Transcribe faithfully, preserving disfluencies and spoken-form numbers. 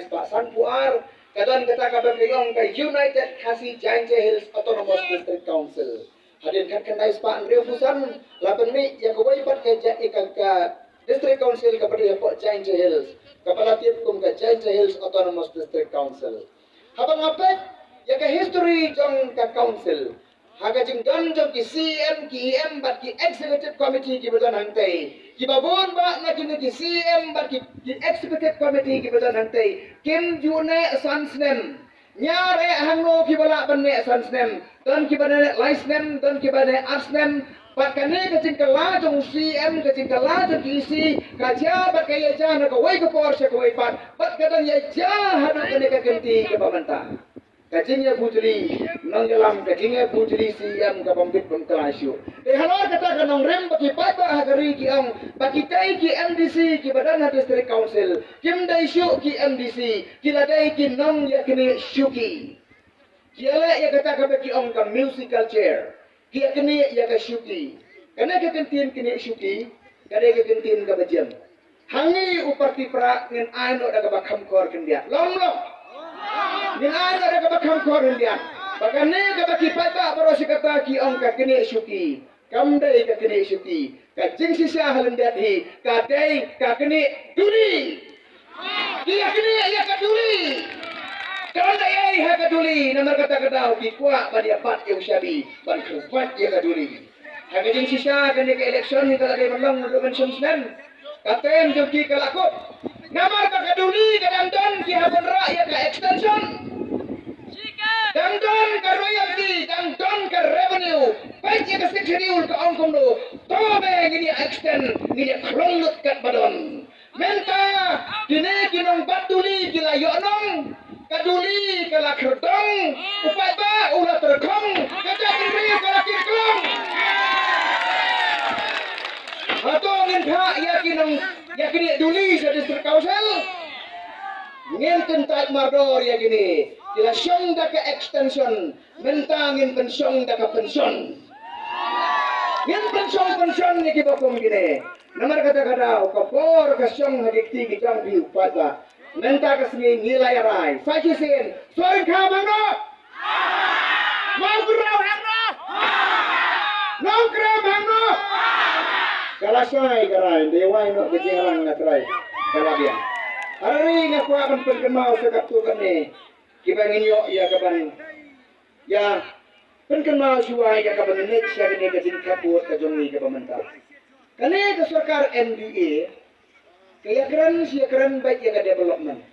Spah sanphew ar, ka don kata kaba ki ong ka United Khasi Jaintia Hills Autonomous District Council. Hadien khatkhyndai spah hynriewphew san, la pynmih ïa kawei pat ka ja-, ïa ka, ka District Council kaba dei hapoh Jaintia Hills, kaba la tip kum ka Jaintia Hills Autonomous District Council. Haba nga peit ïa ka history jong ka council, ha ka jingdon jong ki C E M, ki E M bad ki executive committee kiba don hangtei, kiba bun bah na kine ki C E M bad ki, ki executive committee kiba don hangtei kim ju neh san snem. Ñiar eh hangno kiba lah ban neh san snem, don kiba neh lai snem, don kiba neh ar snem. Bad kane ka jingkylla jong C E M, ka jingkylla jong ki E C, ka jia bad ka ïa jia na kawei ka por sha kawei pat, bad ka dang ïa jia haduh kane ka kynti kaba mynta. Ka jingïabujli nongïalam, ka jingïabujli C E M ka bym bit bym kylla shuh. Te halor kata ka nongrim ba ki paidbah ha ka ri ki ong ba kitei ki M D C kiba don ha District Council kim dei shuh ki M D C, ki la dei ki nongïaknieh shuki. Ki ïaleh ïa kata kaba ki ong ka musical chair. Ki ïaknieh ïa ka shuki. Kane ka kyntien knieh shuki ka dei ka kyntien kaba jem. Hangne u party Prah ngin ai noh da kaba kham khor khyndiat. Long long. Ngin ai noh da kaba kham khor khyndiat. Ba kane kaba ki paidbah baroh shi katta ki ong ka knieh shuki, kam dei ka knieh shuki. Ka jingshisha ha lyndet hi ka dei ka knieh duli. Ki ïaknieh ïa ka duli. Ka dang dei ei ha ka duli, namar kata ka daw ki kwah ban ïa bat ïa u shabi, ban kyrpad ïa ka duli. Ha ka jingshisha kane ka election hi ka la dei ban long naduh mynshem snem. Ka term jong ki ka la kut. Namar ba ka duli ka dang don ki hap ban rah ïa ka extension. Dang don ka royalty, dang don ka revenue. Peit ïa ka Sixth Schedule ka ong kumno. To me ngin ïa extend, ngin ïa khlong lut kat ba don. Mynta kine ki nongbat duli ki la ïoh nong, ka duli ka la khyrdong, u paidbah u la tyrkhong, ka jaitbynriew ka la kit klong. Hato ngin phah ïa ki nong, ïa kine duli sha District Council? Ngin kyntait mardor ïa kine. Ki la shong da ka extension, mynta ngin pynshong da ka pension. Ngin pynshong pension ïa kiba kum kine. Namar kata ka daw ka por ka shong ha ki kti ki jong phi u paidbah. Mynta ka sngi ngi la ïa rai sa shisien. Soinyngkam hangno? Mawkynrew hangno? Nongkrem hangno? Ka la shai ka rai, dei wai noh ka jingïalang nga trai. Ka la biang. Ara ri nga kwah ban pynkynmaw sa katto katne kiba ngin ïoh ïa kaban ïa pynkynmaw shuwa ïa kaba ngin leit sha kane ka jingkhap vote ka jong ngi kaba mynta. Kane ka sorkar N D A ka ïakren shi ïakren beit ïa ka development.